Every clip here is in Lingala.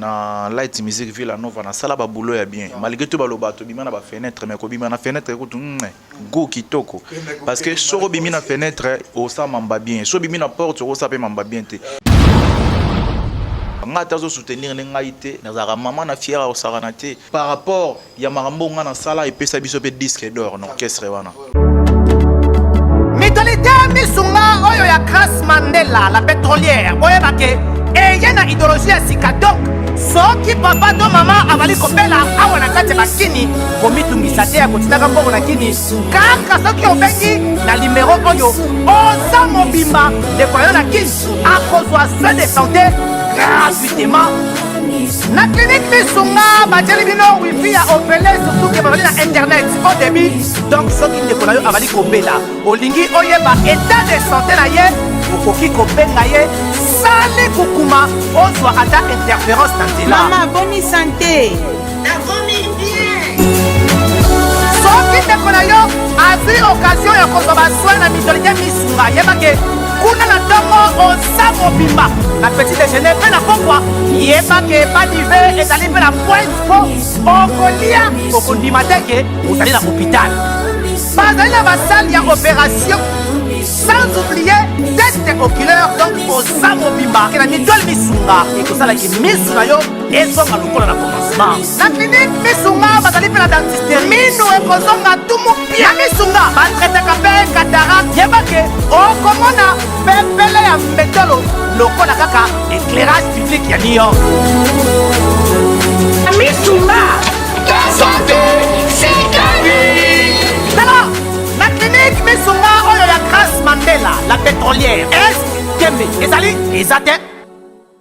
Na light music villa nova na sala ba boulot ya bien malgré tout baloba tobima na ba fenêtre mais kobima na fenêtre kutu goût kitoko parce que soki obimi na fenêtre osala mamba bien soki obimi na porte okosala mpe mamba bien te. Nga ata azo soutenir nde ngai te nazalaka maman na fière akosakana te par rapport ya makambo oyo nga nasala epesa biso mpe disque d'or na orchestre wana. Mutualité misunga oyo ya Grace Mandela la pétrolière boyeba ke eye na idéologie ya sika donc soki papa to mama azali kobela awa na kati ya bakini komitungisa te ya kotindaka mbongo na kini kaka soki obengi na limero oyo oza mobimba ndeko na yo na kini akozwa soin de santé gratuitement na clinique misunga batieli bino wifi ya ofele surtout ke bazali na internet au débit donc soki ndeko na yo azali kobela olingi oyeba état de santé na ye okoki kobenga ye sali kukuma ozwa ata interférence na nzela. Mama boni sante. Nakomi bien. Soki ndeko na yo azwi occasion ya kozwa basoin na mutualité misunga yeba ke kuna na ntongo oza mobimba na petit déjeuner mpe na pokwa yeba ke badive ezali mpe na pointe mpo okolia okondima te ke ozali na hôpital bazali na basale ya opération sans oublier test oculaire donc oza mobimba ke na mitole misunga ekosalaki misu na yo ezonga lokola na commencement na clinique misunga bazali mpe na dentiste minu ekozonga tumu pia misunga batretaka mpe cataracte yeba ke okomona pepele ya mbetolo lokola kaka éclairage public ya new york. Misunga santé tala na clinique misunga oyo ya Grace Mandela la pétrolière est tembe ezali eza te.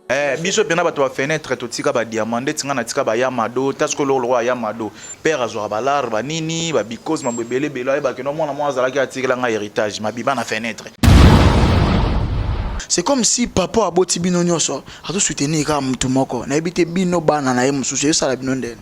Eh, biso pena bato ba fenetre totika ba diamant ndeti nga natika ba yamado ta sikoyo loko lokola yamado père azwaka ba lar ba nini ba bikozi mambo ebele ebele ayeba ke no mwana mwana azalaki atikela nga heritage mabima na fenetre. C'est comme si papa aboti bino nyonso azo soutenir kaka mutu moko nayebi te bino bana na ye mosusu ezosala bino ndeni.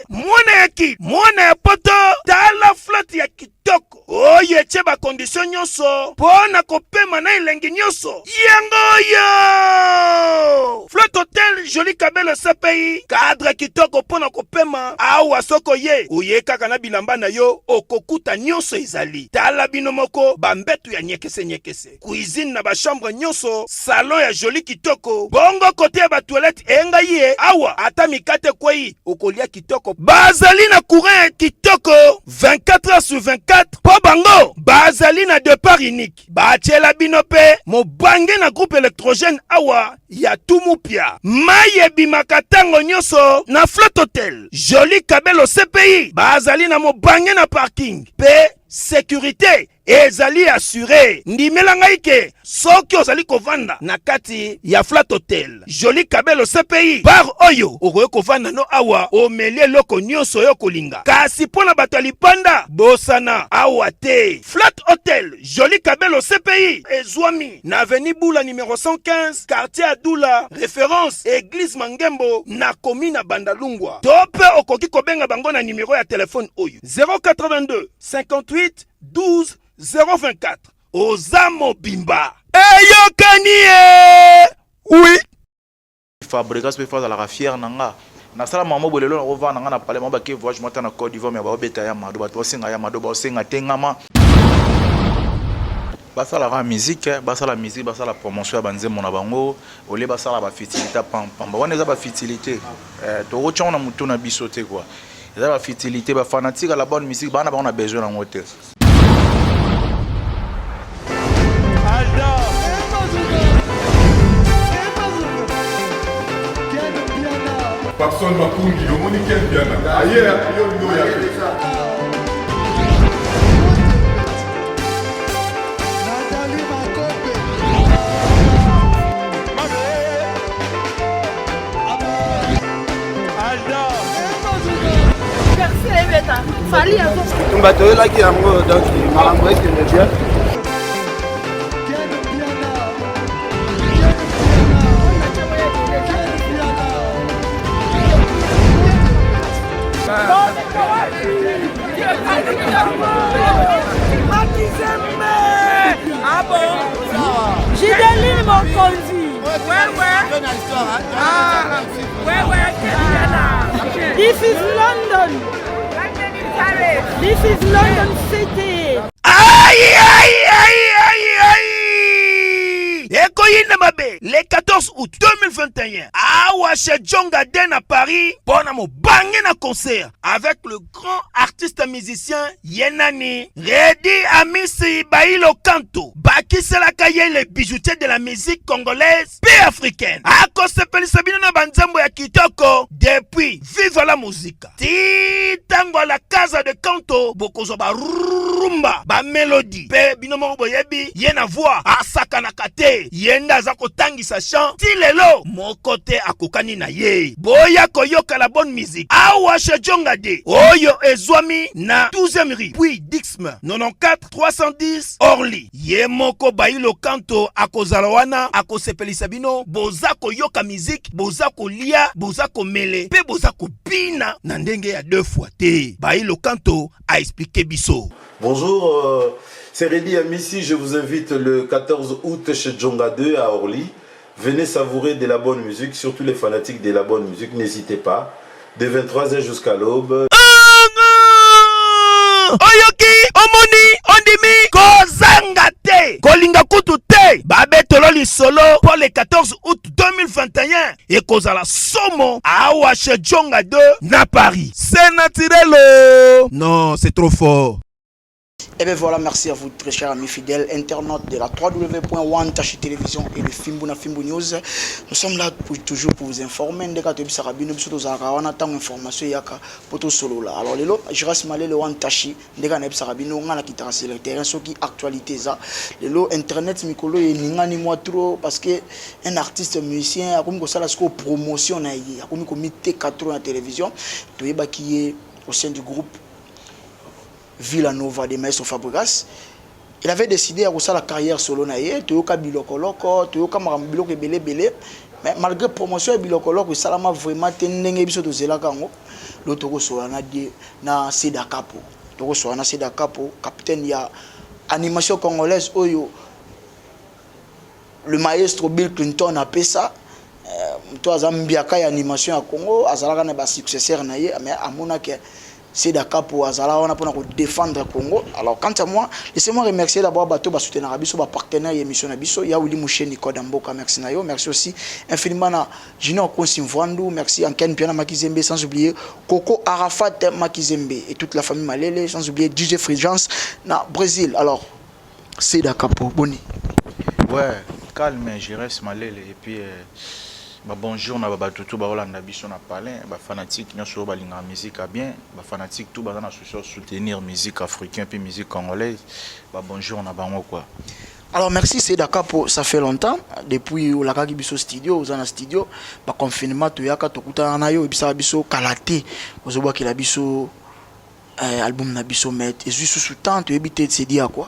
Mwana ya ki mwana ya poto tala flotte ya kitoko oyo etie ba condition nyonso mpo na kopema na elengi nyonso yango oyo Flotte Hotel Jolie Kabelo CPI cadre kitoko mpo na kopema awa soko ye oye kaka na bilamba na yo okokuta nyonso ezali tala bino moko bambetu ya nyekese nyekese cuisine na ba chambre nyonso salon ya joli kitoko bongo kote ya ba toilette engai ye awa ata mikate ekwei okolia kitoko bazali na courant ya kitoko 24 heures sur 24 mpo bango bazali na depart unique batiela bino mpe mobange na groupe électrogène awa ya tumupia mai ebimaka ntango nyonso na flotte hotel joli kabelo cpi bazali na mobange na parking mpe securite ezali assure. Ndimela ngai ke soki ozali kovanda na kati ya Flat Hotel Jolie Kabelo CPI bar oyo okoki kovanda no awa omeli eloko nyonso oyo okolinga, kasi mpo na bato ya lipanda bosana awa te. Flat Hotel Jolie Kabelo CPI ezwami na avenue Bula numero 115 quartier Adula reference Eglise Mangembo na commune ya Bandalungwa, to mpe okoki kobenga bango na numero ya telefone oyo 082 58 12 024 oza mobimba eyokani ye oui. Fabregas pe faut azalaka fier na nga nasala maman boye lelo nakovanda na nga na palais maman bake voyage mata na Cote d'Ivoire mais baobeta ya mado bato basenga ya mado baosenga tengama basalaka musique basala musique basala promotion ya banzembo na bango olie basala ba futilité pamba wana eza ba futilité eh, tokotya ngo na motu na biso te quoi eza ba futilité ba fanatique la bonne musique bana bango na besoin nango te. Papson Makungi, omoni Ken Mpiana aye yo olingi oya te. Bitumba toyelaki yango donc makambo ekende bien. Gideline Mokonzi. This is London. This is London City. Aïe, aïe, aïe, aïe, aïe! Ekoyinda mabe le 14 août 2021 awa chez Djonga Den à Paris mpo na mobange na concert avec le grand artiste musicien ye nani Reddy Amisi Bailo Kanto bakiselaka ye le bijoutier de la musique congolaise mpe africaine akosepelisa bino na banzembo ya kitoko depuis Viva la Musica ti ntango ya la Casa de Canto bokozwa barumba bamelodi mpe bino moko boyebi ye na voix asakanaka te ye nde aza kotangisa chant ti lelo moko te akokani na ye boya koyoka la bonne musique awa chez Djonga de oyo ezwami na 12e rue puis Dixme 94 310 Orly ye moko Bailo Kanto akozala wana akosepelisa bino boza koyoka musique boza kolia boza komele mpe boza kobina na ndenge ya deux fois te Bailo Kanto a expliqué biso. Bonjour, c'est Reddy Amisi, je vous invite le 14 août chez Djonga 2 à Orly. Venez savourer de la bonne musique, surtout les fanatiques de la bonne musique, n'hésitez pas. De 23h jusqu'à l'aube. Oyoki, omoni, ondimi, kozanga te, kolinga kutu te, babetolo lisolo mpo le 14 août 2021 ekozala somo awa chez Djonga 2 na Paris. C'est naturel. Non, c'est trop fort. Et bien voilà, merci à vous très chers amis fidèles internautes de la www.one Télévision et de Fimbu na Fimbu News. Nous sommes là pour, toujours pour vous informer. Ndeka toyebisaka bino biso tozalaka wana ntango information eyaka po tosolola. Alors lelo Jiras Malele One Tashi ndeka nayebisaka bino nga nakitaka sur le terrain soki actualité eza. Lelo internet mikolo eningani mwa trop parce que un artiste musicien akomi kosala sikoyo promotion na ye, akomi komiteka trop na télévision. Toyebaki ye au sein du groupe Villanova de Maestro Fabregas. Il avait décidé à la carrière solo na ye, toyoka bilokoloko, toyoka makambo biloko ebele ebele. Mais malgré promotion ya bilokoloko esalama vraiment te ndenge biso tozelaka yango. Lo tokosola na die na Seda Capo. Tokosola na Seda Capo, capitaine ya animation congolaise oyo le maestro Bill Clinton apesa moto aza mbiaka ya animation ya Congo, azalaka na ba successeur na ye, mais amonaki Seda Capo azala wana mpona kodéfendre Congo. Alors quant à moi, laissez-moi remercier d'abord bato basoutenaka biso, bapartenaire ya émission na biso, ya Willy Musheni Code Mboka, merci na yo. Merci aussi infiniment na Junior Konsi Mvwandu, merci Anken Piana Makizembe, sans oublier Coco Arafat Makizembe et toute la famille Malele, sans oublier DJ Frigence na Brésil. Alors Seda Capo, boni? Ouais, calme, Jires Malele et puis bah, bonjour na bato tout baolanda biso na palin, bafanatique nyonso oyo balingaka musique ya bien, bafanatique tout baza na souci ya soutenir musique africain puis musique congolaise, ba bonjour na bango quoi. Alors merci Seda Capo, ça fait longtemps depuis olakaki biso studio, oza na studio, ba confinement toyaka tokutana na yo, ebisaka biso kala te ozobwakela biso album na biso, mais ezwi susu temps, toyebi te c'est dit à quoi.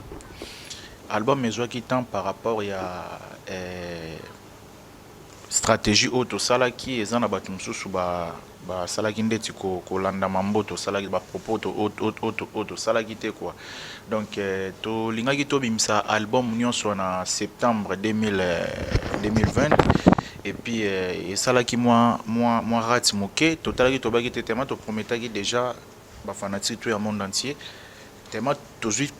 Album ezwaki temps par rapport ya stratégie oyo tosalaki. Eza na bato mosusu basalaki ndeti kolanda mambo tosalaki, bapropos oyo tosalaki te quoi. Donc tolingaki tobimisa album nyonso na septembre 2000, 2020 et puis esalaki mwa rate moke. Totalaki, tobaki te tema toprometaki déjà bafanatique to ya monde entier, tema tozwi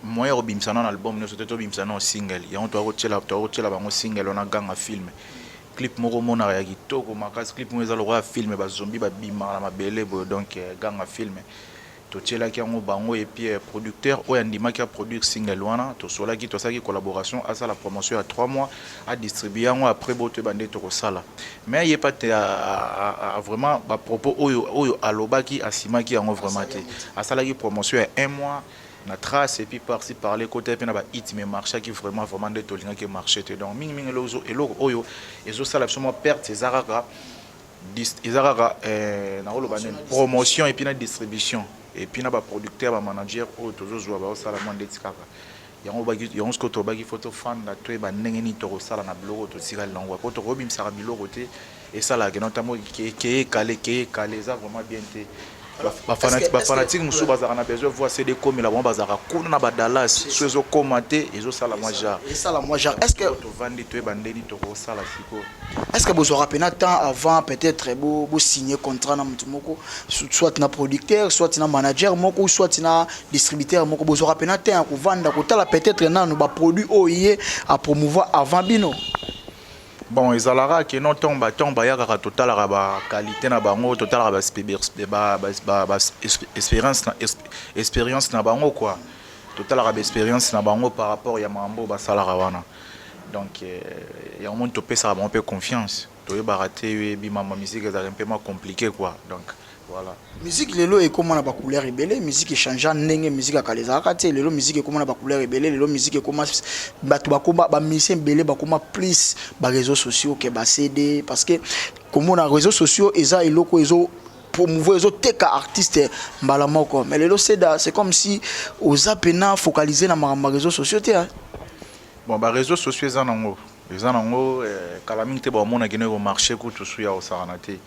moyen ya kobimisa nano album nyonso te, tobimisa nano single yango. Toakotiela bango single wana Ganga Film, clip moko omonaka ya kitoko makasi, clip moko eza lokola film, bazombi babimaka na mabele boye. Donc Ganga Film totielaki yango bango et puis producteur oyo andimaki aproduire single wana, tosolaki, tosalaki collaboration, asala promotion ya 3 mois, adistribue yango, après bo toyeba nde tokosala. Mais ye pa te vraiment bapropos oyo alobaki asimaki yango vraiment te. Asalaki promotion ya 1 mois na trace et puis par-ci par-là côté mpe na bahit, mais marchaki vraiment vraiment nde tolingaki marché te. Donc mingimingi eloko oyo ezosala biso mwa perte eza kaka nakoloba nini, promotion et puis na distribution et puis na baproducteur, bamanager oyo tozozwa baosala mwa ndeti kaka yango. Yango sikoyo tobaki fo tofanda, toyeba ndenge nini tokosala na biloko totikali nango, po tokobimisaka biloko te esalaka keno ntango keye ekale, keye ekale, eza vraiment bien te. Bafanatike mosusu bazalaka na besoin voi CD ekomela bango, bazalaka kuna na badallas, so ezokóma te, ezosala mwa genre. Esala mwa genre. Est ce que tovandi, toyeba ndeni tokosala sikoyo. Est ce que bozwaka mpena temps avant peut-être bosigner contrat na motu moko, soit na producteur, soit na manager moko, soit na distributeur moko? Bozwaka mpena temps ya kovanda, kotala peut-être nanu baproduit oyo ye apromouvoir avant bino? Bon, ezalaka ke no, ntongo bayakaka, totalaka baqualité na bango, totalaka expérience na bango quoi. Totalaka baexpérience na bango par rapport ya makambo basalaka wana. Donc yango moni topesaka bango mpe confiance. Toyebaka te, oyebi mama, musique ezalaka mpe mwa compliqué quoi. Donc voilà. Musique lelo ekóma na bacouleur ebele. Musique echangea ndenge musique ya kala ezalaka te. Lelo musique ekóma na bacouleur ebele. Lelo musique ekóma, bato bakóma bamusicien ebele, bakóma plus baréseaux sociaux ke baCD, parce que komona réseaux sociaux eza eloko ezo promouvoir, ezoteka artiste mbala moko. Mais lelo Seda, c'est comme si oza mpena focalisé na makambo ya réseaux sociaux te, hein? Bon, baréseaux sociaux eza nango kala mingi te. Baomonaki no ekomarché kutu su ya kosakana te.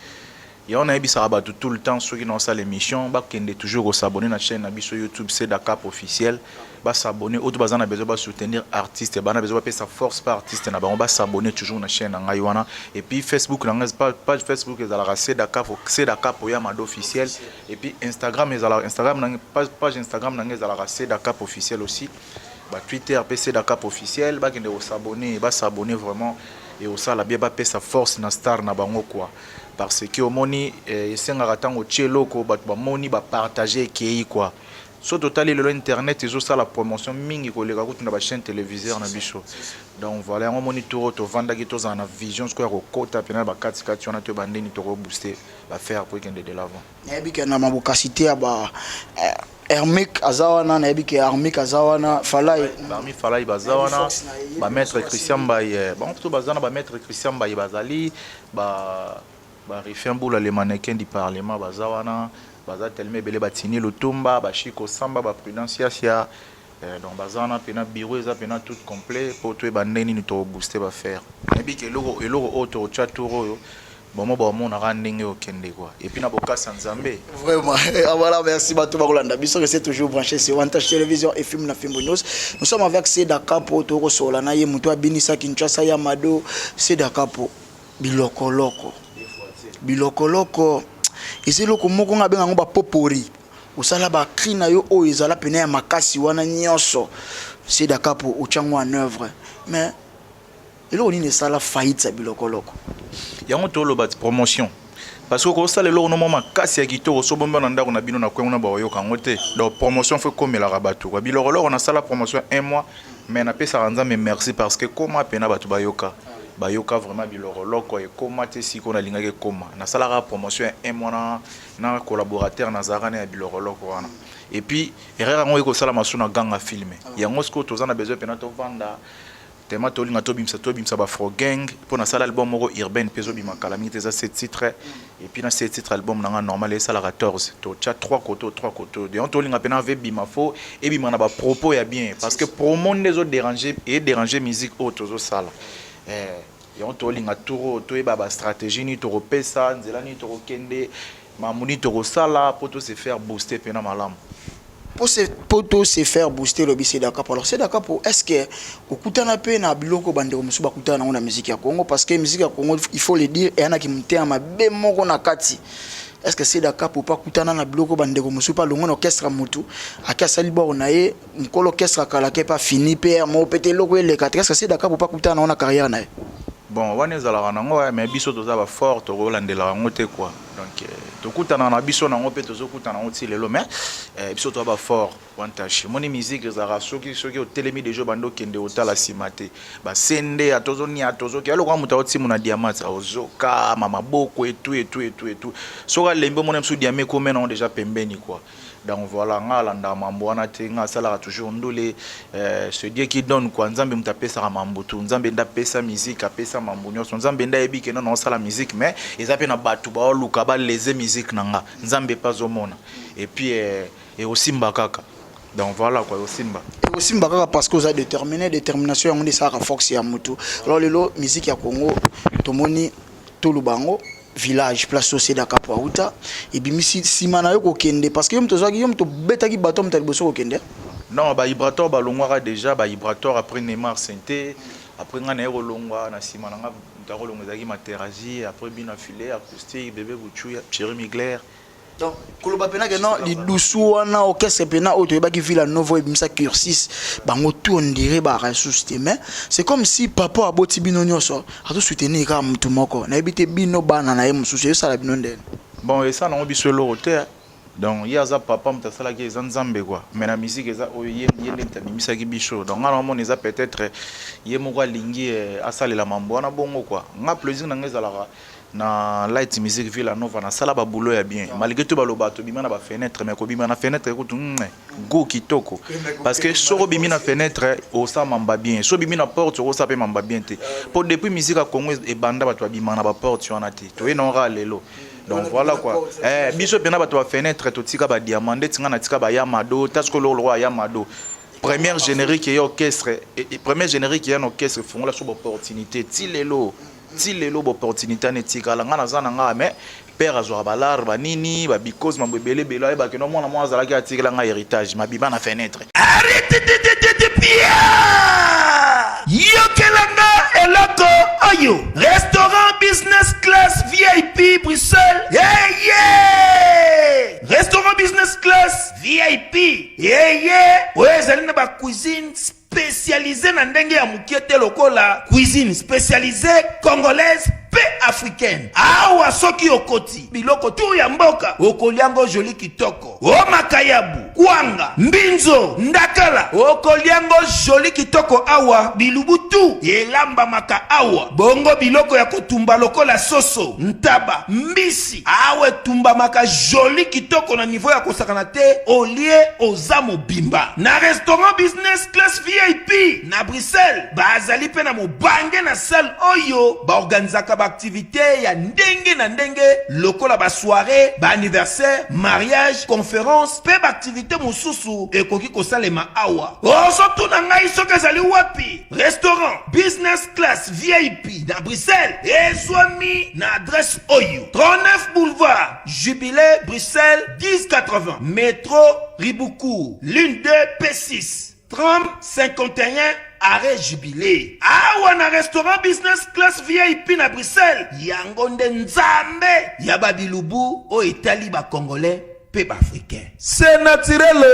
Yango nayebisaka bato tout le temps, soki naosala émission, bakende toujours kos'abonner na chaîne na biso YouTube, Seda Cap Officiel. Bas'abonner. Oyo to baza na besoin basoutenir artiste, bana besoin bapesa force pa artiste na bango, bas'abonner toujours na chaîne na ngai wana. Et puis Facebook na ngai, page Facebook ezalaka Seda Cap, Seda Cap oya Mado Officiel. Et puis Instagram ezalaka Instagram na page Instagram na ngai ezalaka Seda Cap Officiel aussi. Batwitter mpe Seda Cap Officiel. Bakende kos'abonner, bas'abonner vraiment, ekosala bien. Bapesa force na star na bango quoi, parce que omoni, esengaka ntango otie eloko, bato bamoni, bapartage, ekei quoi. So totali lelo, internet ezosala promotion mingi koleka kutu na bachaîne téléviseur na biso. Donc voilà, yango omoni tour oyo tovandaki, tozala na vision sikoyo ya kokota mpena na bakatikati wana, toyeba ndeni tokobooste bafaire po ekende de l'avant. Nayebi ke na mabokasi te ya ba Hermic aza wana. Nayebi ke Hermic aza wana, Falai. Barmi Falai baza wana, bamaître Christian Mbaye, bango plutôt baza na bamaître Christian Mbaye, bazali ba barifin Bula, le mannequin du parlement, baza wana, baza tellement ebele, batini Lutumba, bashiko Samba, baprudence Yasia. Donc baza wana mpena, bureau eza mpena tout complet mpo toyeba ndenge nini tokobooste bafaire. Nayebi ke eloko oyo tokotya tour oyo, bomo baomonaka ndenge okende quoi, et puis na bokasa Nzambe. Vraiment. Ah, voilà, merci bato bakolanda biso. Restez toujours branché sur One Touch Télévision et Film na Fimbo News. Nous sommes avec Seda Capo, tokosola na ye, moto abinisa Kinshasa ya Mado. Seda Capo, bilokoloko, bilokoloko eza eloko moko nga abenga yango bapopori. Osala bacri na yo oyo ezala pene ya makasi wana nyonso. Seda Capo, otyango en œuvre, mais eloko nini esala faillite ya bilokoloko? Yango toloba ti promotion, parce que okosala eloko no mwa makasi ya kitoko, so bomba na ndako na bino na kwengo na baoyoka yango te. Donc promotion fo ekomelaka bato kwa. Bilokoloko, nasala promotion un mois, mais napesaka Nzambe merci, parce que koma pena bato bayoka, bayoka vraiment bilokoloko. Ekoma te sikoyo nalingaki ekoma. Nasalaka promotion ya un mois na collaborateur nazalaka na ya bilokoloko wana. Et puis erreur yango ekosala masu na ganga filme yango. Sikoyo toza na besoin mpena tovanda tema, tolinga tobimisa bafro gang mpo nasala album moko urbaine mpe ezobima kala mingi te. Eza sept titre, et puis na sept titre, album nanga normal esala 14. Totya 3 koto, 3 koto. Donc tolinga mpena ave ebima, fo ebima na bapropos ya bien, parce que promo nde ezodérange, edérange musique oyo tozosala. Yango tolinga tour oyo toyeba bastratégie nini tokopesa, nzela nini tokokende, makambo nini tokosala mpo to se faire booster mpena malamu. Po to se faire booster, lobi Seda Capo. Alors Seda Capo, est ce que okutana mpe na biloko bandeko mosusu bakutana nango na musique ya Congo? Parce que musique ya Congo, il faut le dire, eyanaki motema mabe moko na kati. Est ce que Seda Capo mpo akutana na biloko bandeko mosusu mpe alongo na orchestre, motu ake asali bord na ye, mokolo orchestre akalaki mpe afini mpe moko mpe te, eloko eleka te? Est ce que Seda Capo mpo akutana nango na carrière na ye? Bon, wana ezalaka nango, mais biso toza bafort, tokolandelaka yango te quoi. Donc tokutanaka na biso nango mpe tozokutana yango ti lelo, mais biso toza bafort. Wantashi omoni, musique ezalaka soki otelemi deja, obandi okende, otala nsima te. Basende ya tozonia, tozoki eloko, moto aotimu na diamant, ozokama maboko etu etu etu etu. Soki alembi, omona biso diamant ekome nango déjà pembeni quoi. Donc voilà, nga alandaka mambo wana te. Nga asalaka toujours ndule. C'est Dieu qui donne quoi. Nzambe moto apesaka mambo tu. Nzambe nde apesa musique, apesa mambo nyonso. Nzambe nde ayebi ke nano osala musique, mais eza mpe na bato baoluka baleze musique na nga. Nzambe mpe azomona, et puis ekosimba kaka. Donc voilà quoi, ekosimba. Ekosimba kaka, parce que oza déterminé. Détermination yango nde esalaka force ya motu. Alors lelo musique ya Congo, tomoni toloba yango. Village place oyo Seda Kapo auta ebimisi nsima na yo kokende parce que yo moto ozwaki yo moto obetaki bato moto ya liboso kokende. Non, ba Ibrator balongwaka déjà, ba Ibrator après Neymar Sente, après nga naye kolongwa na nsima na nga moto akolongwa ezalaki Materazi, après bino filet acoustique, bébé Bouchou, Thierry Migler. Donc koloba pena ke non lidusu wana orchestre pena oyo toyebaki Villa Novo ebimisa cursus bango tout on dirait ba ressources te, mais c'est comme si papa aboti bino nyonso azo soutenir kaka mutu moko, nayebi te bino bana na ye mosusu ezosala bino ndeni. Bon, esala nango biso eloko te. Donc ye aza papa, moto asalaki eza Nzambe quoi, mais na musique eza oyo ye, ye nde moto abimisaki biso. Donc nga naomona eza peut-être ye moko alingi asalela mambo wana bongo quoi. Nga plaisir na nga ezalaka na Light Music Villa Nova, nasala baboulot ya bien malgré tout. Baloba tobima na bafenêtre, mais kobima na fenêtre ekutu go kitoko, parce que soki obimi na fenêtre osala mamba bien, soki obimi na porte okosala mpe mamba bien te, mpo depuis musique ya Congo ebanda bato babima na baporte wana te, toye na ora lelo. Donc voilà quoi, biso mpena bato bafenêtre totika badiamant ndeti nga natika bayamado ta sikoyo loko lokola yamado première générique ya orchestre, première générique ya na orchestre efungola so baopportunité ti lelo, ti lelo baopportunité wana etikala. Nga naza na nga, mais père azwaka balare banini babikozi mambo ebele ebele, ayebake no mwana mwana azalaki atikela nga héritage mabima na fenêtre. Yokelanga eloko oyo, restaurant Business Class VIP Bruxelles yeye, restaurant Business Class VIP yeye oyo ezali na bacuisine spécialisé na ndenge ya mokie te, lokola cuisine spécialisée congolaise mpe africaine. Awa soki okoti, biloko tu ya mboka okoliango joli kitoko, o makayabu, kwanga, mbinzo, ndakala, okoliango joli kitoko. Awa bilubu tu elambamaka awa, bongo biloko ya kotumba lokola soso, ntaba, mbisi, awa etumbamaka joli kitoko na niveau ya kosakana te. Olie, oza mobimba na restaurant Business Class VIP na Bruxelles. Bazali mpe na mobange na salle oyo baorganizaka baaktivité ya ndenge na ndenge lokola basoirée, baanniversaire, mariage, conférence mpe baaktivité mosusu ekoki kosalema awa. Ozotuna ngai soki ezali wapi? Restaurant Business Class VIP na Bruxelles ezwami na adresse oyo: 39 boulevard Jubilé, Bruxelles 1080, métro Ribaucourt, ligne 2 P6, tram 51, arrêt Jubilé. Awa na restaurant Business Class VIP na Bruxelles, yango nde Nzambe ya babilubu oyo etali bacongolais mpe baafricain. C'est naturel,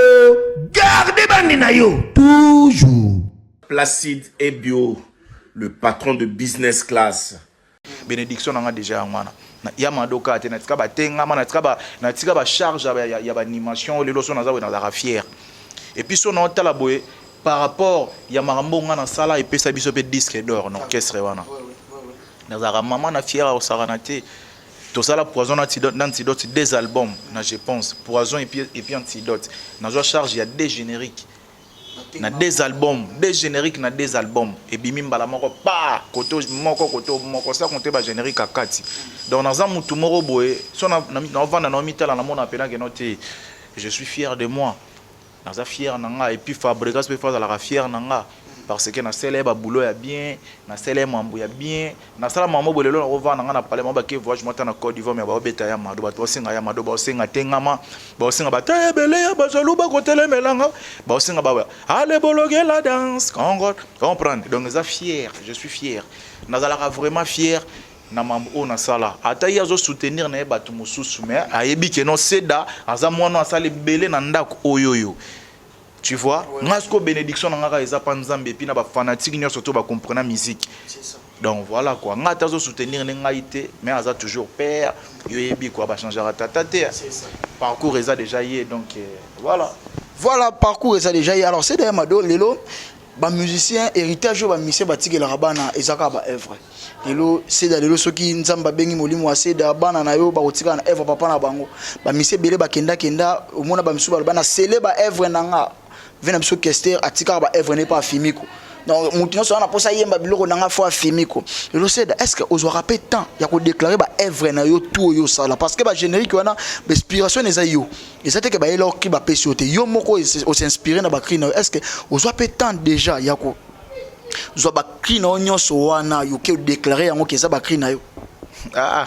garde bandi na yo toujours. Placide Ebio, le patron de Business Class. Bénédiction nanga déjà yango wana ya madoka te. Natika batengama, natika bacharge ya baanimation. Lelo so naza boye, nazalaka fier. Et puis so naotala boye par rapport ya makambo nga nasala, epesa biso mpe disque d'or na orchestre wana, nazalaka mama na fier akosakana te. Tosala Poison na Antidote, deux albums na, je pense, Poison et puis Antidote. Nazwa charge ya deux génériques na deux albums, deux génériques na deux albums ebimi mbala moko pa koto moko, koto moko, sa compte bagénérique ya kati. Donc naza mutu moko boye, so naovanda na omitala, namona mpena keno te, je suis fier de moi, naza fier na nga. Et puis Fabregas mpe fa azalaka fier na nga parce que nasala ye baboulot ya bien, nasala ye mambo ya bien, nasala mambo boye. Lelo nakovanda nga na palais, mamo bake voyage mota na Côte d'Ivoire, me baobeta ya mado, bato baosenga ya mado, baosenga tengama, baosenga bato ebele ya bajalu bakotelemelanga, baosenga ba ale bologe la danse Congo, comprendre. Donc eza fier, je suis fier, nazalaka vraiment fier na mambo oyo nasala. Ata ye azosoutenir na ye bato mosusu, mais ayebi ke no Seda aza mwana asala ebele na ndako oyo oyo, tu vois. Nga siko bénédiction na nga kaka eza mpa Nzambe et puis na bafanatique nyonso to bacomprena musique. Donc voilà quoi, nga ata azosoutenir nde ngai te, mais aza toujours père, yo yebi quoi, bachangeaka tata te, parcours eza déjà ye. Donc voilà. Voilà, parcours eza déjà ye. Alors c'est mado lelo bamusicien, héritage oyo bamusicien batikelaka bana eza kaka baœuvre. Lelo Seda, lelo soki Nzambe abengi molimo ya Seda, bana na yo bakotikala na œuvre papa na bango. Bamusicien ebele bakendakenda, omona bamisusu baloba na sele baœuvre na nga ve na biso. Kester atikaka baœuvre ne mpe afimiko. Donc motu nyonso wana mposa yemba biloko na nga fo afimiko. Lelo Seda, est ce que ozwaka mpe temps ya kodéclare baœuvre na yo tu oyo osala? Parce que bagénérique wana, bainspiration eza yo, eza te ke bayela oki bapesi yo te, yo moko osinspire na bacri na yo. Est ce que ozwa mpe temps déjà ya kozwa bacri na yo nyonso wana, yoke odéclare yango ke eza bacri na yo? Ah.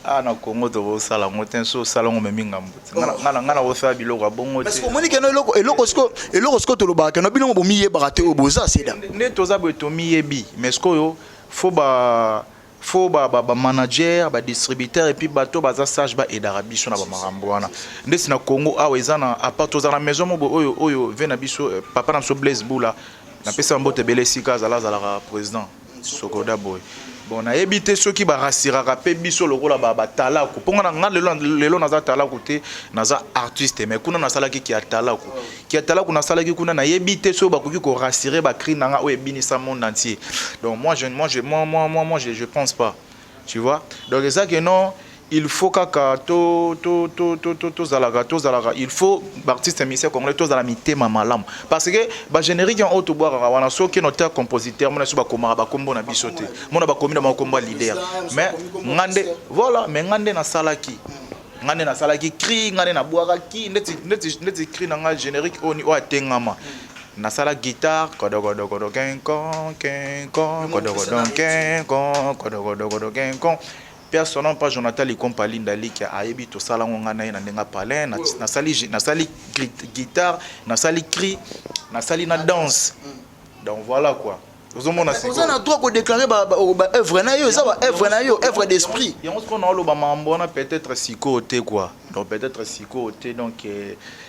Ah, na Congo tokosala yango te. So osala yango, omemi ngambo te. Nga nakosala biloko ya bongo te. Omoni keno eloko sikoyo tolobaka keno bino bomiyebaka te, oyo boza seda. Nde toza boye, tomiyebi, mais sikoyo faut ba manager, ba distributeur et puis bato baza sage baaidaka biso na bamakambo wana. Ndeti na Congo awa, eza na apart, toza na maison moko oyo ve na biso, papa na biso Blaise Bula, napesa mbote ebele esika azala, azalaka président Sokoda boye. Bon, nayebi te soki barassuraka mpe biso lokola batalaku, mpo nga nga lelo naza talaku te, naza artiste, mais kuna nasalaki kia talaku, kia talaku nasalaki kuna. Nayebi te soki bakoki korassurer bacri na nga oyo ebinisa monde entier. Donc moi je moi je moi moi moi moi je, je pense pas, tu vois. Donc eza que non, il faut kaka to tozalaka, il faut baartiste musicien congolais tozala mitema malamu, parce que bagénérique oyo tobwakaka wana, soki auteur compositeur mona so bakomaka bakombo na biso te, mona bakomi na bakombo ya leader. Mais nga nde, voilà, mais nga nde nasalaki, nga nde nasalaki cri, nga nde nabwakaki ndeti cri na nga, générique oyo atengama, nasala guitare kodokodokodo kenkon kenkon kodokodo kenkon kodokodokodo kenkon. Personne pas Jonathan Likompa Linda Likia ayebi, tosala ngo nga na ye na ndenge palin. Nasali guitare, nasali cri, nasali na danse. Donc voilà quoi, ozomona. Oza na droit kodéclarer baœuvre na yo, eza baœuvre na yo, œuvre d'esprit. Yango sikoyo naoloba mambo wana peut-être sikoyo te quoi. Donc peut-être sikoyo te. Donc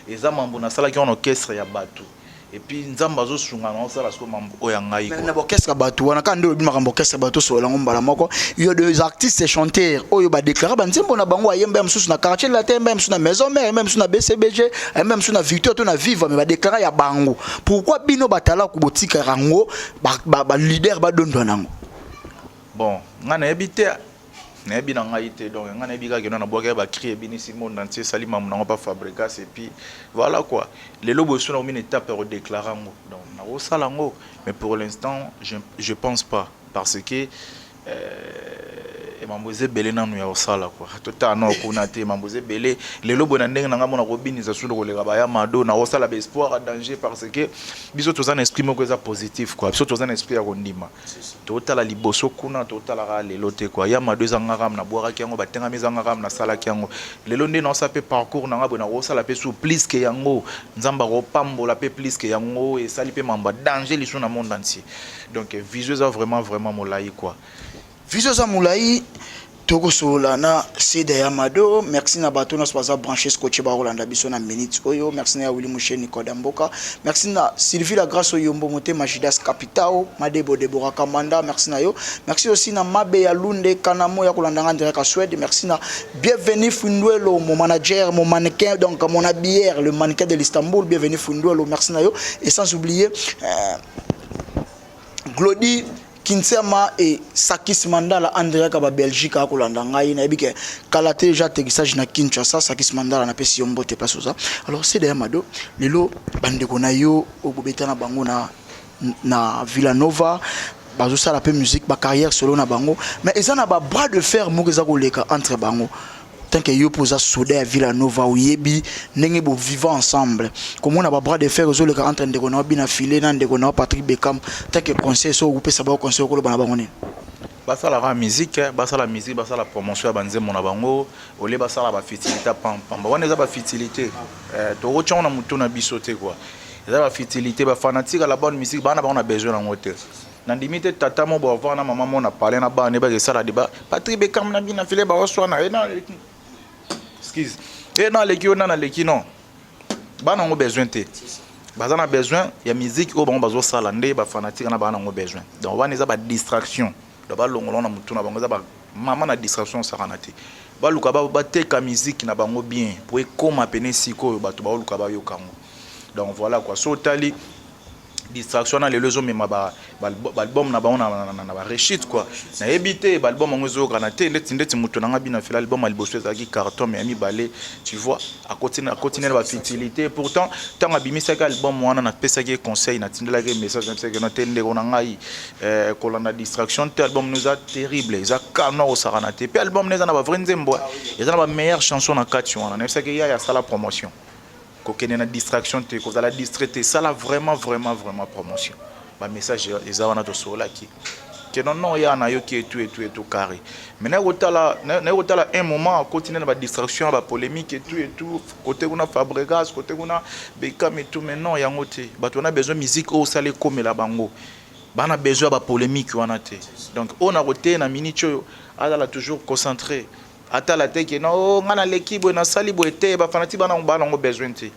eza mambo nasalaki wana orchestre ya bato et puis Nzambe azosunga na osala sikoyo mambo oyo ya ngai. Na baorchestre ya bato wana kaka nde olobi makambo orchestre ya bato, osola yango mbala moko. Yo, des artistes chanteurs oyo badéclarer banzembo na bango, ayemba ya mosusu na Quartier Latin, ayemba ya mosusu na Maison Mère, ayemba ya mosusu na BCBG, ayemba ya mosusu na Victoire to na Viva, mais badéclarer ya bango. Pourquoi bino batalaku botikaka yango, baleader badondwa nango? Bon, ngai nayebi te, nayebi na ngai te. Donc ngai nayebi kaka keno nabwaki bacri, ebinisi monde entier, esali mamu nango pa Fabregas et puis voilà quoi. Lelo boye so nakomi na étape ya kodéclarer yango, donc nakosala yango, mais pour l'instant je pense pas, parce que mambo eza ebele nanu ya kosala quoi. Totala nao kuna te, mambo eza ebele. Lelo boye na ndenge na ngai mona kobinisa sulu koleka baya mado, nakosala baespoir ya danger, parce que biso toza na esprit moko eza positif quoi. Biso toza na esprit ya kondima, totala liboso kuna, totalaka lelo te quoi. Ya mado eza nga kaka nabwakaki yango, batengami eza nga kaka nasalaki yango. Lelo nde naosala mpe parcours na nga boye, nakosala mpe su plus que yango, Nzambe akopambola mpe plus que yango, esali mpe mambo ya danger lisu na monde entier. Donc vision eza vraiment vraiment molai quoi. Vision eza molai. Tokosolola na Seda ya Mado. Merci na bato nyonso baza branché, scotché, bakolanda biso na minute oyo. Merci na ya Willi Musheni Koda Mboka, merci na Sylvie La Grâce Oyombo Motema, Judas Capitao Madebo, Debora Kamanda, merci na yo. Merci aussi na Mabe ya Lunde Kanamo ya kolanda nga direct à Suède. Merci na Bienvenue Fundwelo, mon manager, mon mannequin, donc mon habilleur, le mannequin de l'Istanbul. Bienvenue Fundwelo, merci na yo. Et sans oublier Glody Kinsema et Sakis Mandala, Andrea Kaba Belgique akolanda ngai, nayebi ke kala te déjà atterrissage na Kinshasa. Sakis Mandala, napesi yo mbote place oza. Alors c'est Mado, lelo bandeko na yo oyo bobeta na bango na Villanova bazosala mpe musique, bacarrière solo na bango, mais eza na babras de fer moko eza koleka entre bango. Tant que yo mpo oza soda ya Villanova, oyebi ndenge bovivre ensemble, komona babras de fer ezoleka entre ndeko na yo Bina File na ndeko na yo Patrick Bekam, tant que conseil so okopesa bango conseil, okoloba na bango nini? Basalaka musique, basala musique, basala promotion ya banzembo na bango, olie basala bafutilité pampamba wana. Eza bafutilité, tokotyango na motu na biso te quoi. Eza bafutilité. Bafanatique la bonne musique bana bango na besoin nango te. Nandimi te tata mo boavoir na mama mo na parle na bana ebaka esala débat Patrick Bekam na Bina File baoswana e na excuse e na aleki yo na naleki. Non, bana yango besoin te. Baza na besoin ya musique oyo bango bazosala nde bafanatique na bana yango besoin. Donc wana eza badistraction. Donc balongola na motu na bango, eza bamama na distraction osakana te. Baluka bateka musique na bango bien po ekóma pene sikoyo bato baoluka bayoka yango. Donc voilà quoi. So otali distraction na lelo ezomema baalbum na bango na barechute quoi. Nayebi te, baalbum yango ezokana te. Ndeti moto nanga Bina Fela, album ya liboso ezalaki carton, mais ya mibale, tu vois, akoti na bafutilité. Pourtant ntango abimisaki album wana, napesaki ye conseil, natindelaki ye message, napesaki no te: ndeko na ngai, kolanda distraction te, album no eza terrible, eza kano akosakana te. Mpe album no eza na bavrai nzembo, eza na bameilleure chanson na kati wana. Nayebisaki ye asala promotion, kokende na distraction te, kozala distrait te, esala vraiment vraiment vraiment promotion. Bamessage eza wana, tosololaki. Que non, non, ya nayoki etu etu etu carré. Mais naye kotala, naye kotala un moment akoti nde na ba distraction ya ba polémique etu etu, côté kuna Fabregas, côté kuna Beckham et tout, mais non, yango te. Bato wana besoin musique oyo osala ekomela bango. Bana besoin ya ba polémique wana te. Donc oyo na koteya na minute oyo, azala toujours concentré. Atala te ke non, oh, nga naleki boye, nasali boye te, bafanatiques bana bana yango besoin te.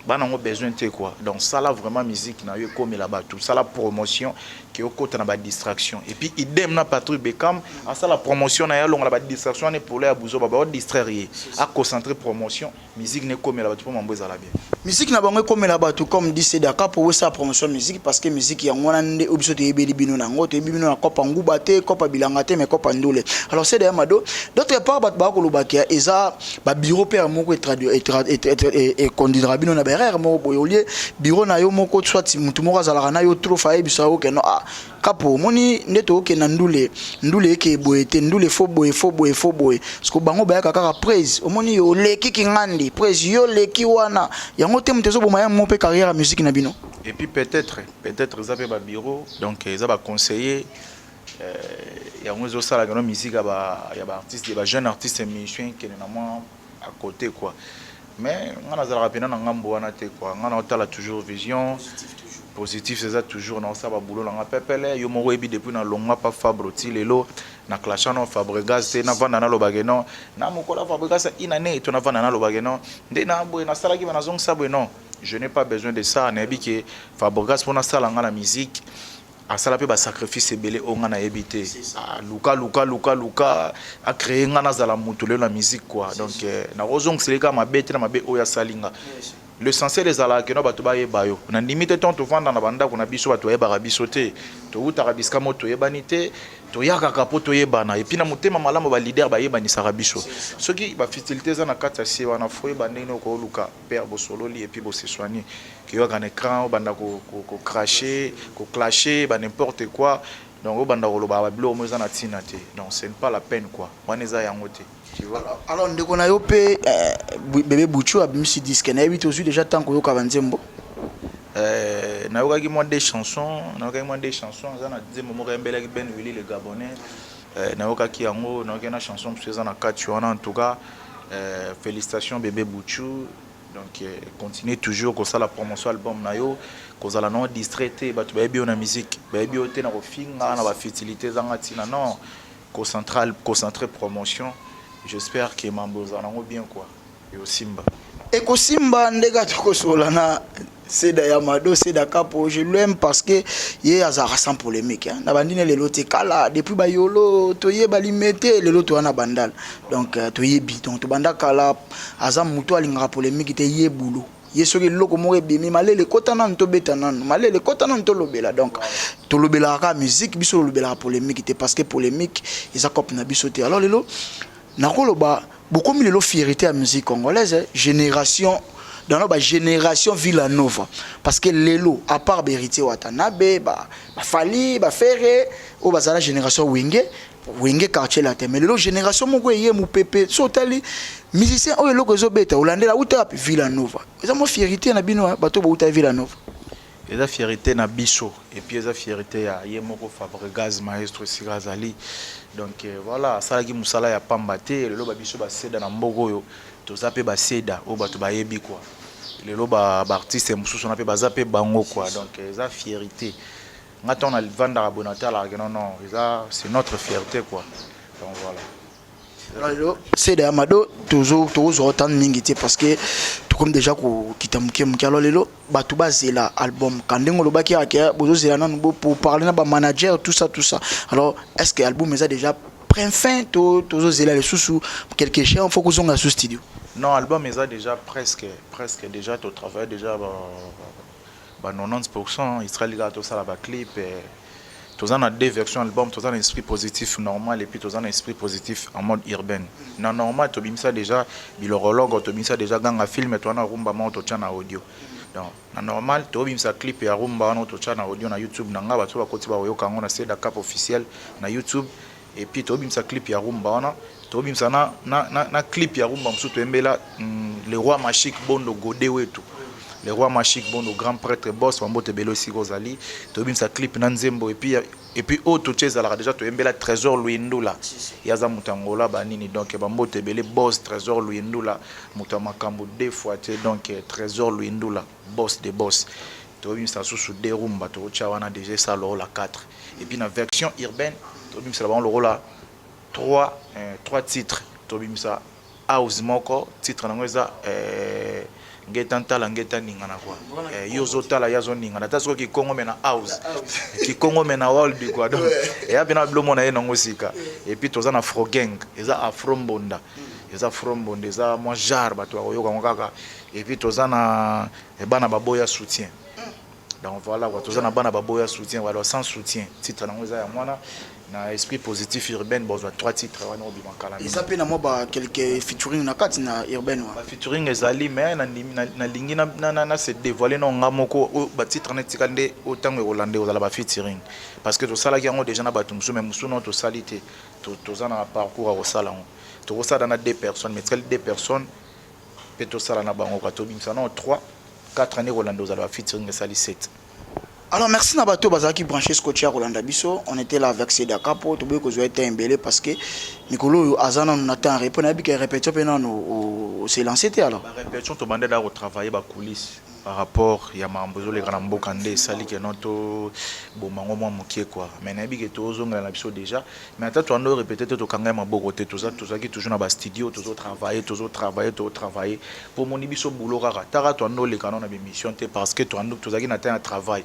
Bana yango besoin te quoi. Donc sala vraiment musique na yo ekomela bato, sala promotion ke okota na badistraction. Et puis idem na Patrick Beckham, asala promotion na ye, alongola badistraction wana epolo ya buzoba baodistraire ye, aconcentre promotion, musique na ekomela bato mpo mambo ezala bien. Musique na bango ekomela bato, comme dit Sedaka, po osala promotion musique, parce que musique yango wana nde oyo biso toyebeli bino nango. Toyebi bino na kopa nguba te, kopa bilanga te, mais kopa ndule. Alors Seda ya Mado, d'autre part, bato bakolobaka eza babureau mpe ya moko ekondidra bino na baerreur moko boye. Olie bureau na yo moko, soit motu moko azalaka na yo trop, fa ayebisa yo ke no, ah, kapo omoni nde tookenda ndule, ndule eke boye te, ndule fo boye, fo boye, fo boye, parce que bango bayaka kaka prise. Omoni yo oleki kingandi prise, yo leki wana yango te, moto ezoboma ya mo mpe carrière ya musique na bino. Et puis peut-être eza mpe babureau, donc eza baconseiller yango ezosalaka no musique ya baartiste, ya bajeune artiste musicien ekende na mwa à côté quoi. Mais nga nazalaka mpena na ngambo wana te quoi. Nga naotala toujours vision positif, eza toujours naosala baboulot na nga pepele. Yo moko oyebi, depuis nalongwa pa Fabre ti lelo, na clasha no Fabregas te. Navanda nalobake non, na mokolo ya Fabregas inane to navanda nalobake non, nde na boye nasalaki ba nazongisa boye. Non, je n'ai pas besoin de ça. Nayebi ke Fabregas, mpo nasala nga na musique, asala mpe basacrifice ebele oyo nga nayebi te. Luka luka luka luka acréer nga nazala moto lelo na musique quoi. Donc nakozongisela kaka mabe te na mabe oyo asali nga. L'essentiel ezalaka keno bato bayeba yo. Nandimi te ntango tovanda na bandako na biso, bato bayebaka biso te. Towutaka bisika mo toyebani te, toyakaka mpo toyebana. Et puis na motema malamu, baleader bayebanisaka biso. Soki bafutilité eza na kati ya se wana, fo oyeba ndenge okoluka père bosololi et puis bose soigner. Keyoka na écran, obanda kocracher, koclasher ba n'importe quoi, donc obanda koloba babiloko mo eza na ntina te. Donc ce n'est pas la peine quoi, wana eza yango te, tu vois. Alors ndeko na yo mpe bébé Buchu abimisi disque, nayebi tozwi déjà ntango koyoka banzembo. Nayokaki mwa deux chansons, nayokaki mwa deux chansons. Eza na nzembo moko ayembelaki Ben Willy le Gabonais, nayokaki yango, nayokaki na chanson mosusu eza na kati wana. En tout cas, félicitations bébé Buchu. Donc continue toujours kosala promotion album na yo, kozala nango distrait te. Bato bayebi yo na musique, bayebi yo te na kofinga, na bafutilité ezanga ntina. Non, concentré, concentré promotion. J'espère que mambo ozala nango bien quoi, eosimba. Ekosimba ndenge tokosola na Seda ya Mado, Seda Kapo. Je l'aime parce que ye azalaka sans polémique, hein. Na bandine lelo te, kala depuis bayolo toyeba limete, lelo toya na Bandala, donc toyebi, donc tobanda kala. Aza motu alingaka polémique te. Ye bulo ye, soki eloko moko ebimi, malele ekota nanu, tobeta nanu malele ekota nanu, tolobela. Donc tolobelaka kaka musique, biso tolobelaka polémique te, parce que polémique eza cope na biso te. Alors lelo nakoloba bokomi lelo fierté ya musique congolaise, génération dans ba génération Villa Nova, parce que lelo à part Héritier Watanabe, ba Fally, ba Ferre oyo bazala génération Wenge, Wenge Quartier Latin, mais lelo génération moko eye mopepe. So otali musicien oyo eloko ezobeta, olandela uta wapi? Villa Nova. Eza mwa fierté na bino, bato bauta Villa Nova. Eza fierté na biso et puis eza fierté ya ye moko Fabregas, maestro esika azali. Donc voilà, asalaki mosala ya pamba te. Lelo babiso baseda na mboka oyo, toza mpe baseda oyo bato bayebi quoi. Lelo baartiste mosusu wana mpe baza mpe bango quoi. Donc eza fierté. Nga ntango navandaka boye, natalaka non, non, eza, c'est notre fierté quoi. Donc voilà. Lelo Seda ya Mado, tokozwa otane mingi te, parce que tokomi déjà kokita moke moke. Alors lelo bato bazela album ka ndenge olobaki ake bozozela nanu pour parler na bamanager, tout ça, tout ça. Alors est ce que album eza déjà près fin to tozozela lisusu quelque chose, faut kozonga su studio? Non, album eza déjà presque, presque déjà. Totravaille déjà ba 90, israel kaka tosala baclip. Toza na deux versions album: toza na esprit positif normal et puis toza na esprit positif en mode urbaine. Na normal tobimisa déjà bilorologo, tobimisa déjà ganga film, toza na rumba moko totya na audio. Donc na normal tobimisa clip ya rumba wana totya na audio na YouTube na nga, bato bakoti bakoyoka yango na Seda Cap officiel na YouTube. Et puis tobimisa clip ya rumba wana, tobimisa na clip ya rumba mosusu toyembela le roi Machik Bondo Gode wetu, le roi Machik Bondo, grand prêtre boss, bambote ebele esika ozali. Tobimisa clip na nzembo et puis Et puis oyo totie ezalaka déjà, toyembela Trésor Luyindula, ye aza moto ya Ngola banini. Donc bambote ebele, boss Trésor Luyindula, moto ya makambo deux fois te. Donc Trésor Luyindula, boss de boss. Toyebimisa susu de rumba, tokotia wana déjà, esala lokola 4. Et puis na version urbaine, tobimisela bango lokola 3, 3 titres. Tobimisa house moko, titre nango eza Ngeta Ntala Ngeta Ningana quoi. Yo ozotala, ye azoningana ata soki Kikongo me na house, Kikongo me na world quoi. Donc eya mpena bilomo na ye nango sika. Et puis toza na Afro Gang, eza afro mbonda, eza afro mbonda, eza mwa genre bato bakoyoka yango kaka. Et puis toza na bana baboya soutien. Donc voilà quoi, toza na bana baboya soutien, voilà, sans soutien, titre nango eza ya mwana na esprit positif urbaine. Bozwa trois titres wana, obima kala. Eza mpe na mwa ba quelques featuring na kati na urbaine wana? Featuring ezali, mais nalingi na se dévoiler na nga moko. Oyo batitre na etikali nde oyo ntango ekolanda ekozala bafeaturing, parce que tosalaki yango déjà na bato mosusu, mais mosusu no tosali te. Toza na parcours ya kosala yango, tokosala na deux personnes, mais etikali deux personnes mpe tosala na bango kwa. Tobimisa nao 3, 4 année kolanda, ozala bafeaturing, esali 7. Alors merci na bato bazalaki branché, scotché ya kolanda biso. On était là avec Seda Capo. Toboyi kozwa ete ebele parce que mikolo oyo aza nanu na temps repo. Nayebi ke répétition mpe nanu se lancé te alors. Barépétition, tobandela kotravailler bacoulisse par rapport ya makambo ezoleka na mboka nde esali ke no toboma yango mwa moke quoi. Mais nayebi ke tozongela na biso déjà. Mais ata toando répété te, tokanga ye maboko te. Tozalaki toujours na bastudio, tozotravaille, tozotravaille, tozotravaille mpo moni biso boulot kaka taka. Toando oleka no na bémission te parce que toando tozalaki na temps ya travail.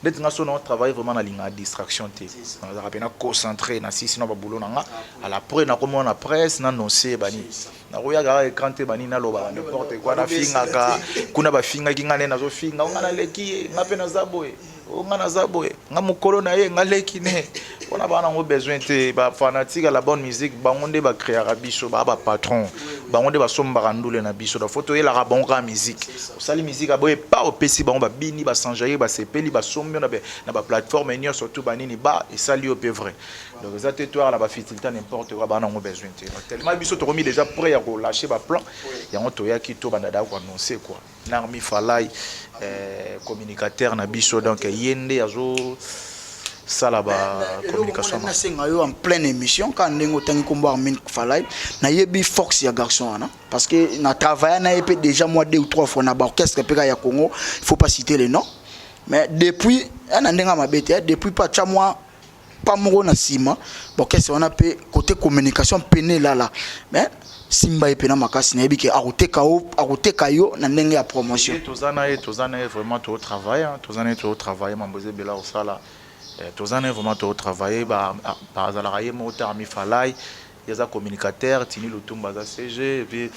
Neti nga so na travaille vraiment, nalingaka distraction te, nazalaka mpena concentré na sisi na baboulot na nga. À la près nakomona na presse nanonce bani, nakoyaka kaka écran te, bani nalobaka n'importe quoi, nafingaka kuna. Bafingaki nga nde nazofinga nga, naleki ye, nga mpe naza boye, o nga naza boye, nga mokolo na ye, nga leki ne mpona baa nango besoin te. Bafanatique ya la bonne musique, bango nde bacréaka biso, baa bapatron, bango nde basombaka ndule na biso. Da fo toyelaka bango kaka musique. Osali musique aboye pa, opesi bango, babini, basanjaye, basepeli, basombi yo na baplateforme nyonso tu banini ba esali yo mpe vrai. Donc eza te toyaka na bafutilité, n'importe quoi, baa nango besoin te. Donc tellement biso tokomi déjà prêt ya kolâcher baplan yango, toyaki tobanda da koannonce quoi. Narmi Falai, communicateur na biso, donc ye nde azosala bacommunication. Nasenga yo en pleine émission kaka ndenge otangi nkombo Armin Falai. Nayebi force ya garçon wana parce que na travailla na ye mpe déjà moi deux ou trois fois na baorchestre mpe kaka ya Congo, il faut pas citer le nom. Mais depuis na ndenge ya mabe te, depuis mpe atya mwa pa moko na nsima baorchestre wana mpe côté communication pene elala, mais simba ye mpena makasi. Nayebi ke akoteka yo, akoteka yo na ndenge ya promotion. Toza na ye, toza na ye vraiment, tozotravaille, toza na ye, tozotravaille mambo eza ebele kosala. Toza na ye vraiment, tozotravaille. Bazalaka ye moko te, Armi Falai ye aza communicateur, Tini Lutumba aza CG, et puis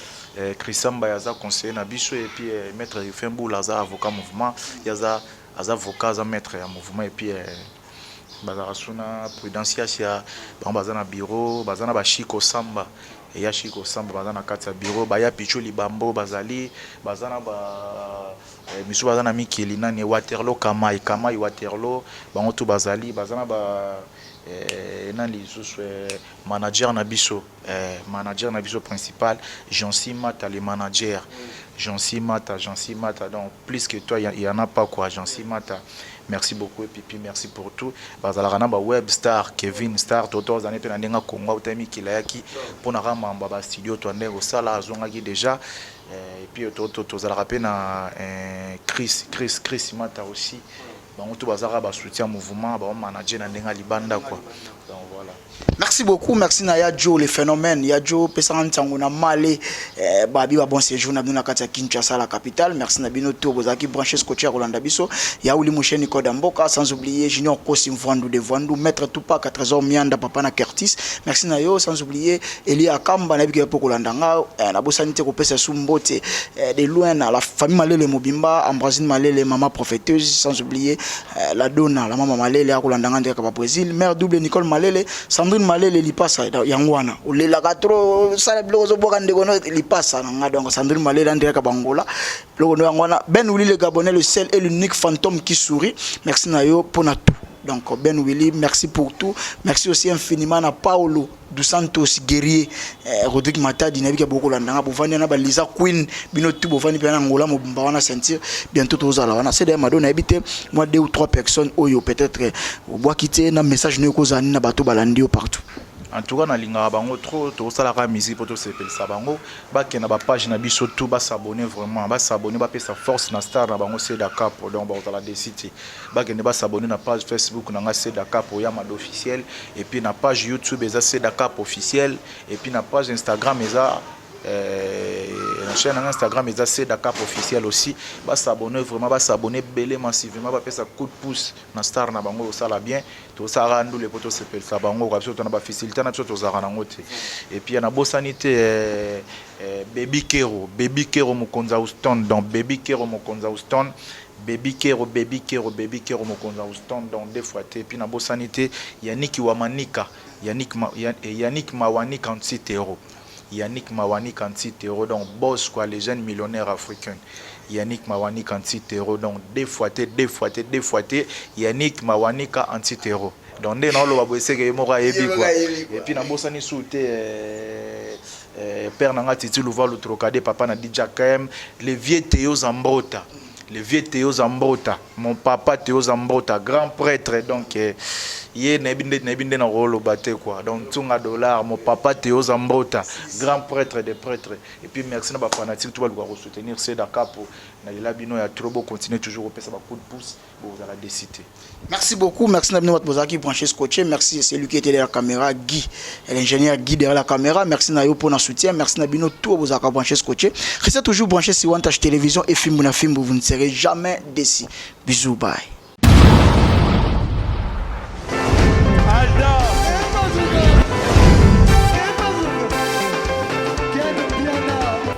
Christian Mbaye aza conseiller na biso, et puis maître Rufin Boula aza avocat mouvement, ye aza avocat, aza maître ya mouvement. Et puis bazalaka suna Prudence Yasia, bango baza na bureau, baza na bashiko Samba, eya Shiko Samba, baza na kati ya bureau, baya Picho Libambo bazali, baza na ba misu, baza na mikili nani, Waterloo Kamai, Kamai Waterloo, bango tu bazali, baza na ba nani lisusu, manager na biso, manager na biso principal, Jansi Mata, le manager Jansi Mata, Jansi Mata. Donc plus que toi, il y en a pas quoi. Jansi Mata, merci beaucoup et puis merci pour tout. Bazalaka na ba web star, Kevin Star, toto azali mpe na ndenge Kongo, auta mikili, ayaki mpona kaka mambo ya bastudio to ndenge kosala, azongaki déjà. Et puis tozalaka mpe na Chris, Chris, Chris Mata aussi. Bango to bazalaka basoutien mouvement, baomanager na ndenge ya libanda quoi. Donc voilà. Merci beaucoup, merci na ya Joe le phénomène. Ya Joe pesanga ntango na male, babi ba bon séjour na bino na kati ya Kinshasa la capitale. Merci na bino to bozalaki branché, scotché ya kolanda biso. Ya Uli Musheni Koda Mboka, sans oublier Junior Kosim Vandu de Vandu, maître Tupac Trésor Mianda, papa na Curtis. Merci na yo, sans oublier Eli Akamba na biki po kolanda nga, na bosani te kopesa su mbote de loin na la famille Malele Mobimba, Ambrosine Malele, maman prophéteuse, sans oublier la Donna, la maman Malele akolanda nga ndeka ba Brésil, mère double Nicole Malele, Sandrine Malele lipasa yango wana olelaka trop, sala biloko ozobwaka ndeko no lipasa na nga. Donc Sandrine Malele andelaka bangola biloko no yango wana. Ben Ouli le Gabonais, le seul et l'unique fantôme qui sourit, merci na yo mpona tout. Donc Ben Willy, merci pour tout. Merci aussi infiniment à Paolo dos Santos guerrier, Rodrigue Matadi nayebi ke bokolanda nga, bovandi na balisa Queen, bino tu bovandi mpe na Angola mobimba wana, ceinture bientôt tozala wana. C'est d'ailleurs Mado, nayebi te, moi deux ou trois personnes oyo peut-être obwaki te na message no ekozala nini na bato balandi yo partout? En tout cas, nalingaka bango trop. Tokosalaka musique mpo tosepelisa bango. Bakenda bapage na biso tout, bas'abonner vraiment, bas'abonner, bapesa force na star na bango Seda Capo. Donc bakozala déçus te. Bakende bas'abonner na page Facebook na nga, Seda Capo ya Mado officiel, et puis na page YouTube eza Seda Capo officiel, et puis na page Instagram eza na chaîne nanga Instagram eza Seda Cap officiel aussi. Bas'abonner vraiment, bas'abonner ebele massivement, bapesa coup de pouce na star na bango. Osala bien, tosalaka ndule mpo tosepelisa bango kwa biso tona bafacilité na biso tozalaka nango te. Et puis nabosani te Baby Kero, Baby Kero mokonzi ya Houston. Donc Baby Kero mokonzi ya Houston, Baby Kero, Baby Kero, Baby Kero mokonzi ya Houston, donc deux fois te. Et puis nabosani te Yannick Wamanika, Yannick, Ma, Yannick Mawanika Antitero, Yannick Mawanika Antitero, donc boss quoi, les jeunes millionnaires africains. Yannick Mawanika Antitero, donc deux fois te, deux fois te, deux fois te, Yannick Mawanika Antitero. Donc nde naoloba boye seke ye moko ayebi quoi. Et puis nabosani su te père nanga Titi Louvalu Trocadé, papa na DJ KM, le vieux Théo Zambrota, le vieux Théo Zambrota, mon papa Théo Zambrota, grand prêtre. Donc ye nayebi nde na koloba te quoi. Donc Ntunga Dollar, mon papa Théo Zambrota, grand prêtre des prêtres. Et puis merci na bafanatique to baluka kosoutenir Seda Capo. Nalela bino ya trop. Bocontinue toujours kopesa bacoup de pouce, bozala déçus te. Merci beaucoup. Merci na bino bato bozalaki branché, scotché. Merci celui qui était derrière la caméra, Guy, l'ingénieur Guy derrière la caméra. Merci na yo pour notre soutien. Merci na bino tout bozalaka branché, scotché. Restez toujours branché sur One Touch Télévision et Fimbu na Fimbu, vous ne serez jamais déçus. Bisous, bye. Alda.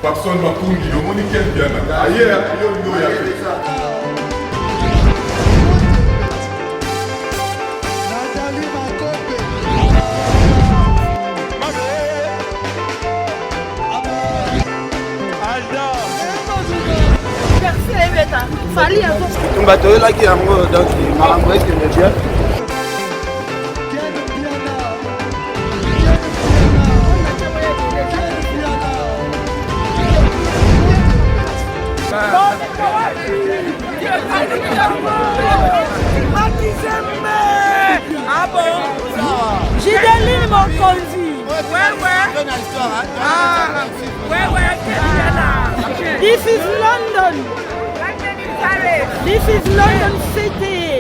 Papson Makungi, omoni Ken Piana aye, yo olingi oya te. Nathalie Makope. Alda. Fally azo Bitumba toyelaki yango, donc makambo ekende bien. Ken Piana. Ken Piana. Ken Piana. Makizembe. Ah bon. Gideline Mokonzi. Ouais. Ah, ouais, This is London. This is London City.